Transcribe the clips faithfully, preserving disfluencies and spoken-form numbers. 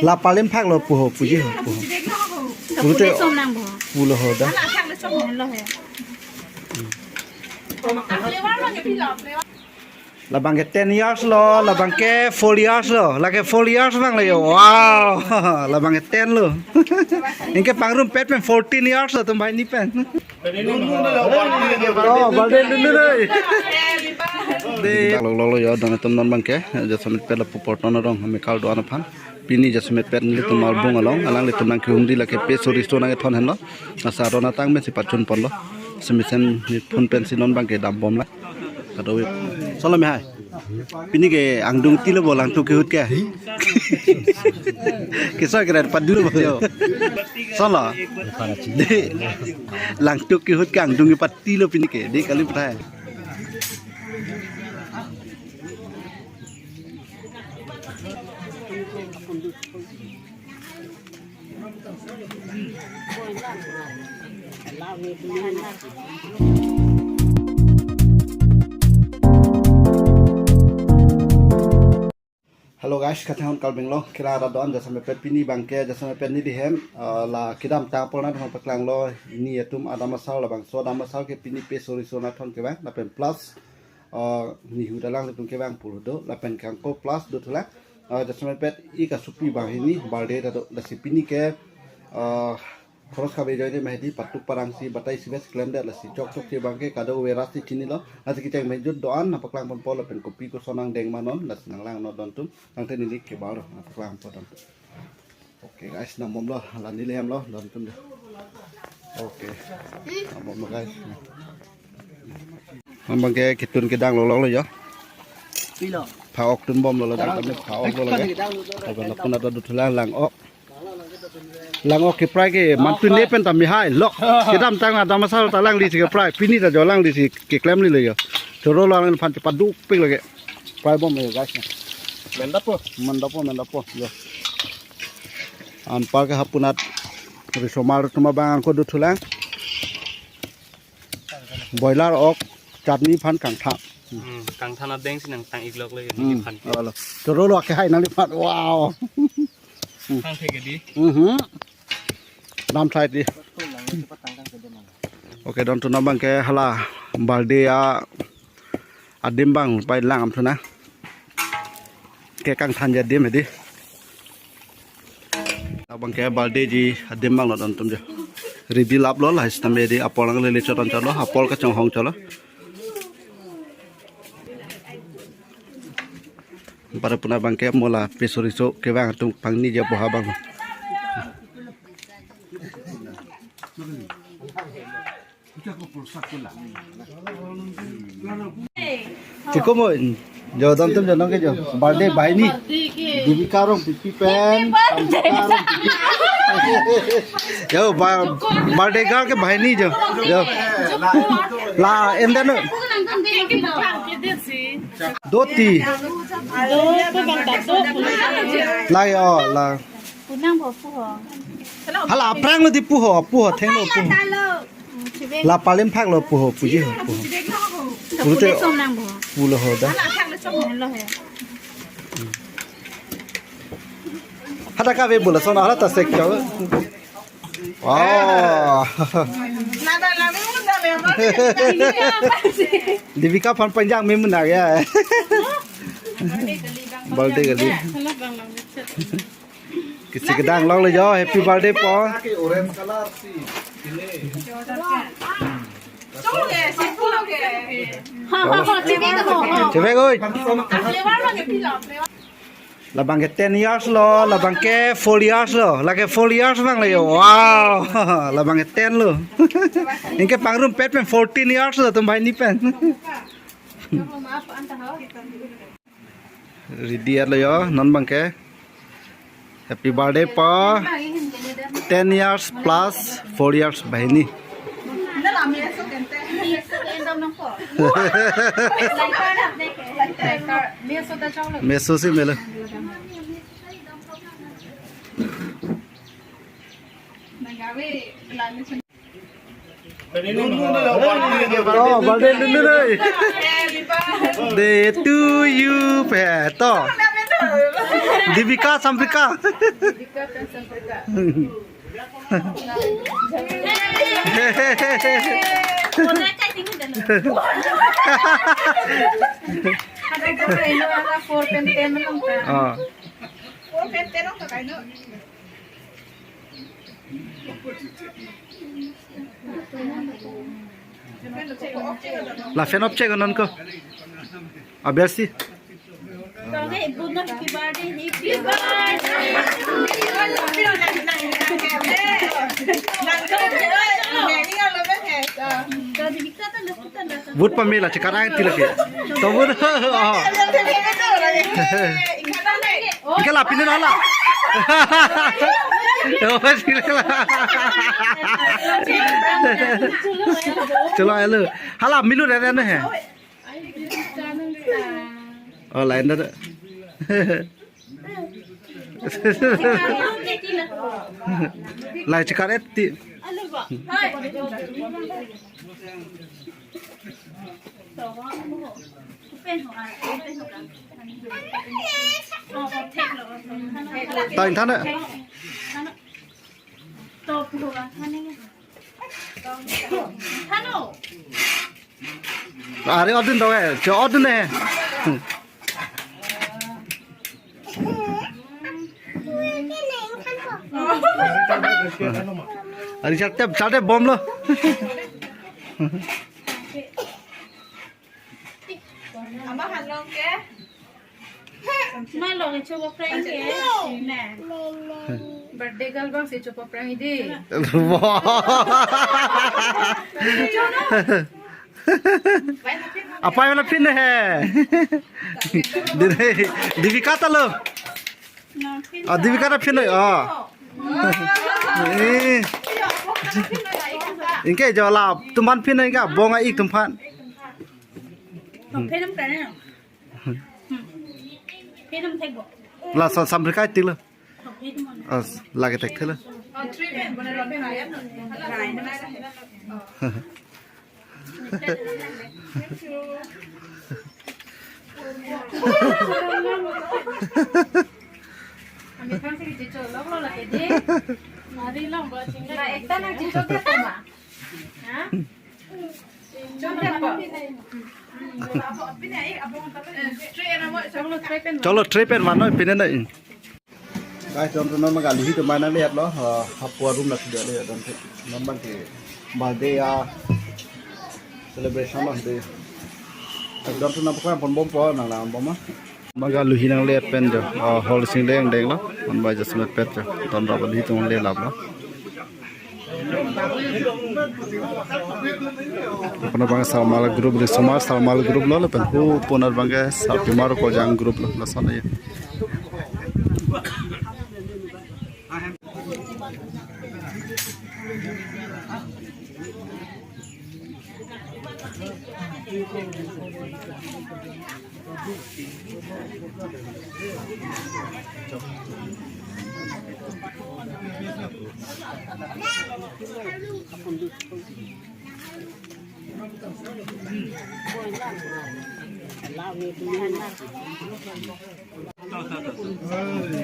La palim phak lo puho, puji ho, puho. Pulo te pulo ho da. Labang ke ten years lo, labang ke four years lo, lake four years bang lo yo. Wow, labang ke ten lo. Anke pangrumpet pen fourteen years lo tum banghini pen. Oh, birthday dulu deh. Dei. Lo lo lo yo, dong atum non bang ke, jasemet pet lapu porton arong, kami kal doan aphan. Pini jasemet pet nelitum Marbung along, alanglitum nangkehumri lake Peso Reso nangkethon henlo. Asa aron atang pensi pachun ponlo. Semesen ne phone pensi non bang ke dambom la. Kado. Solo me hai. Pini ke angdung tilo bo langtuk kehut ke. Keso keren padu bo yo. Solo. Dei. Langtuk kehut ke angdung kepatilo pini ke. Dei kali prai. Hello guys, kathang kalbing lo, kila ra doan jasemet pet pini bang ke, jasemet pet neli hem, eh, la kedamtang apor nangpaklang lo, nelitum adam asar labangso adam asar ke pini Peso Reso nangkethon ke bang, lapen plus, eh, nihu dalang litum ke bang pur do, lapen kangko plus do thulang, eh, jasemet pet ik asopi banghini, birthday ta do, lasi pini ke, eh, Khoros kabe joine mahedi patuk parang si batai si bes klemdet lasi chok chok si bang ke kado-kave rat si chinilo. Lasi kecheng mejut doan nangpaklang ponpo lapen kopi koson nangdeng ma non lasi nanglang non don atum. Nangte neli kebal nangpaklang pon don atum. Okay guys, nambom lo, la neli hem lo don atum dei. Okay. Nambom lo guys. Nambang ke ketun kedang lo lo lo yo. Pilo. Pha-ok tunbom lo lo dang kami pha-ok lo lo ke. Abang na pun ada dut lang lang-ok. Lang-ok ke prai ke mantun ne pen tame hai lok. Kedamtang adam asar ta langli si ke prai. Pini ta jo langli si keklem li lo yo. Choro lo lang phan chepaduk pik lagi. Prai bom lo guys. Mendapo. Mendapo, mendapo. Yo. Anpar ke hapunat risomar tuma bang angko dut lang. Boiler ok chutney phan kangthan. Hmm, kangthan adeng si nangtang iklok le Hmm, ni phan. Alo. Choro lo ke hai nangli phan. Wow. Kang the ke dei. Mhm. Dam thai dei. Okay, don atum nambang ke hala birthday a adim bang pai lang am thuna. Ke kangthan adim dei. Abang ke birthday ji adim bang lo don atum jo. Ready lap lo la system dei apor lang lele chot an chot lo apor kachonghong chot lo. Para puna bang ke mo la Peso Reso kevang atum pangni ji apo ha bang. Chiko mo, jo don atum jo nong ke jo. Birthday banghini. Divika Rongpipi pen. Yo, ba-, birthday girl ke banghini jo. Yo. La, and then, doti. La yo, la. Hala aphrang lo dei puho, puho, thenglo puho. La palim phak lo puho, puji ho puho. Pulo te pulo ho da. Hada kave bola sona hala ta sek kya. Wow. Divika phan panjang me mena ya. Birthday kali. Kisi kedang long le jo, happy birthday po. Chebek oi. Labang ke ten years lo, labang ke four years lo, lake four years bang lo yo. Wow, labang ke ten lo. Anke pangrumpet pen fourteen years lo tum banghini pen. Ready lo yo, non bang ke. Happy birthday po. Ten years plus four years banghini. Meso si melo. Oh, birthday dulu deh. Day to you, Peto. Divika Samprika. Ah. La fan off check non ko. Abiasi. Vote pamela chekar ai tilake. To vote. Oh. Inkhe la pine na la. Oh, sila la. Chalo, hello. Hala, milu re re ne hai. Oh, line da. Lai chekar et ti. Ta ingthan na. Are odin do eh, cho odin eh. Are charte charte bom lo. Ama hanong ke? Ma long chopo prank ke. Ne. Birthday girl bang si chopo prank di. Wah. Apai mana pin hai? Dini, Divika ta lo. Ah, Divika ta pin hai. Ah. Eh. Inkhe jo la tumphan pin hai ka, bong a-ik tumphan. Pin am kane. Pin am thek bo. La sa Samprika tik lo. As, lake thek thelo. Chalo, tray pen mano, pine na in. Guys, don tu non maga luhi tu mana lihat lo, ah, hapu room na sudah lihat don tu non bang ke birthday ya celebration lo de. Don tu non pokoknya pon bom po nang nang bom ah. Maga luhi nangle-et pen jo, ah, hall sing deng deng lo, non bai jasemet pet jo, ton rap luhi tu nangle lap lo. Apuna bang Sarmal group, Risomar Sarmal group lo, lapen hu punar bang ke Sarpimar Kojang group lo, lason ya.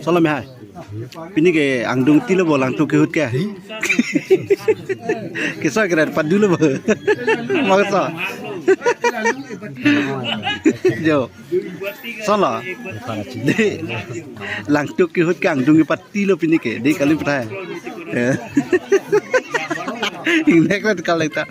Solo mehai. Pini ke angdung tilo bo, langtuk kehut ke. Keso keren padu lo bo. Makso. Jo. Solo. De, langtuk kehut ke angdung ipatilo pini ke. De kali pathai. Eh. Ingnek la kal ta.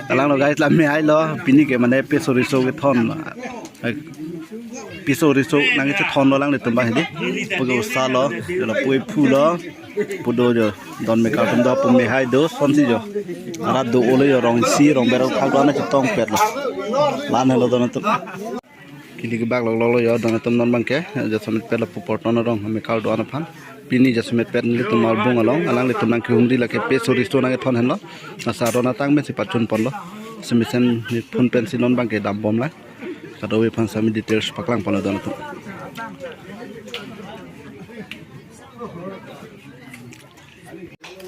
Kalang lo guys, la mehai lo. Pini ke mane peso riso kethon. Piso riso nangkethon lo alanglitum bang hedi. Puke usa lo, jo lapu ephu lo. Pu do jo, don mekar atum do, pu mehai do, sonsi jo. Arat do-o lo jo, rong isi, rong berok thak do-an chetong pet lo. La-an helo don atum. Kili kebak lok lok lo jo, don atum non bang ke. Jasemet pet lapu porton arong mekar do-an aphan. Pini jasemet pet nelitum Marbung along, alanglitum nangkehumri lake peso riso nangkethon henlo. Asa ron atang pensi pachun ponlo. Semesen ni phone pensi non bang ke dam bom la. Kadokave aphan sami details paklang ponlo don atum.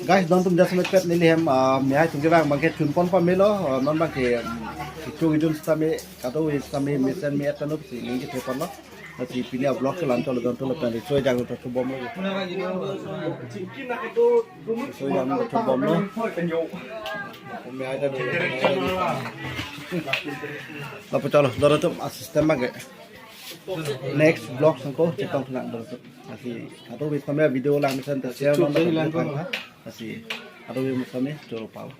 Guys, don atum jasemet pet neli hem, ah, mehai atum kevang bang ke chun pon pamelo, ah, non bang ke, um, kecho kejun sitame, kadokave sitame mesen me-et tano si ning kethe ponlo. Lasi pini a-vlog ke la-an cholo, don cholo pen riso ejang ta thubomlo. Riso ejang ta thubomlo. Lapu cholo, don atum a-system abang ke next vlog sangko chetong thunang don atum. Lasi kadokave tame video langmesensi ta share non. Lasi kadokave tame choro palo.